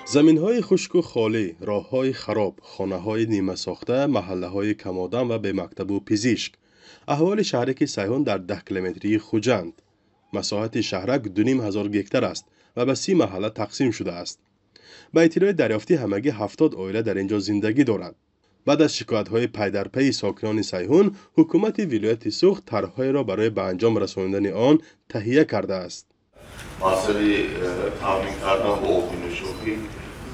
Заминҳои хушку холӣ, роҳҳои хароб, хонаҳои нимасохта, маҳаллаҳои камодам ва бемактабу пизишк. Аҳволи шаҳраки Сайҳун дар 10 километрии Хуҷанд. Масоҳати шаҳрак 2500 гектар аст ва ба 30 маҳалла тақсим шудааст. Ба иттилои дарёфтӣ, ҳамагӣ 70 оила дар ин ҷо зиндагӣ доранд. Баъд аз шикоятҳои пайдарпайи сокинони Сайҳун, ҳукумати вилояти Суғд тарҳҳоеро барои ба анҷом расонидани он таҳия кардааст. Масъалаи таъмин кардан бо оби нӯшокӣ,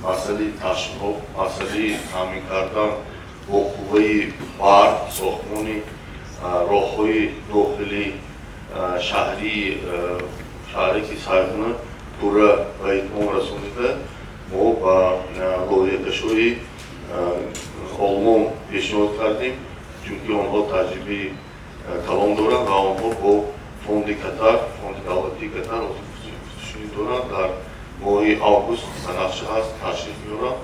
масъалаи ташноб, масъалаи таъмин кардан бо қувваи барқ, сохтмони роҳҳои дохили шаҳрии шаҳраки Сайҳуна пурра ба итмом расонида, мо ба лоиҳакашои Олмон пешниҳод кардем, чунки онҳо таҷрибаи калон доранд ва онҳо бо фонди Катар, фонди давлатии Катар гуфтушунид доранд. Дар моҳи август ба нақша ҳаст, ташриф меоранд.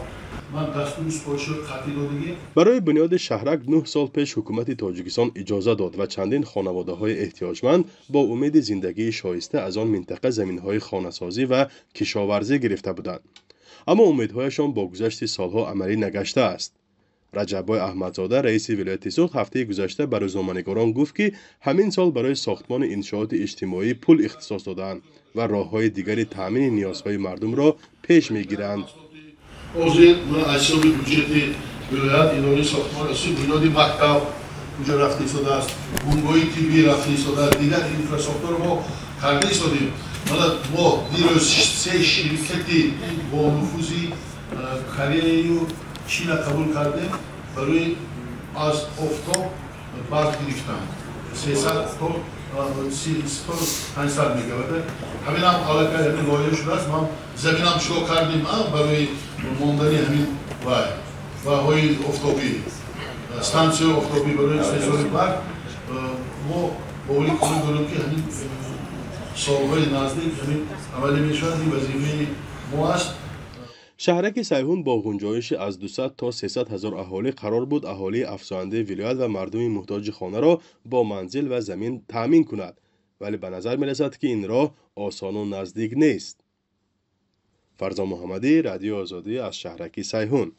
Ман дастури супоришҳои қатъӣ додагӣ. Барои бунёди шаҳрак 9 сол пеш ҳукумати Тоҷикистон иҷоза дод ва чандин хонаводаҳои эҳтиёҷманд бо умеди зиндагии шоиста аз он минтақа заминҳои хонасозӣ ва кишоварзӣ гирифта буданд, аммо умедҳояшон бо гузашти солҳо амалӣ нагаштааст. Раҷаббой Аҳмадзода, раиси вилояти Суғд, ҳафтаи гузашта ба рӯзноманигорон гуфт, ки ҳамин сол барои сохтмони иншооти иҷтимоӣ пул ихтисос додаанд ва роҳҳои дигари таъмини ниёзҳои мардумро пеш мегиранд. Ҳозир аз ҳисоби бюҷети вилоят идораи сохтмон аси бунёди мактаб куҷо рафта истодааст, бунгоҳи тиббӣ рафта истодааст, дигар инфрасохторро мо карда истодем. Мана, мо дирӯз се ширкати бонуфузи Кореяю Чина қабул кардем барои аз офтоб барқ гирифтан, 300 то 500 мегаватт. Ҳаминам аллакай ҳамин лоиҳа шудааст. Ман заминам ҷудо кардем барои мондани ҳамин вай вайҳои офтобӣ, стансияи офтобӣ барои истеҳсоли барқ. Мо боварӣ комил дорем, ки ҳамин солҳои наздик ҳамин амалӣ мешавад. Ин вазифаи мо аст. Шаҳраки Сайҳун бо гунҷоиши аз 200 то 300 ҳазор аҳолӣ қарор буд аҳолии афзояндаи вилоят ва мардуми муҳтоҷи хонаро бо манзил ва замин таъмин кунад, вале ба назар мерасад, ки ин роҳ осону наздик нест. Фарзон Муҳаммадӣ, Радиои Озодӣ, аз шаҳраки Сайҳун.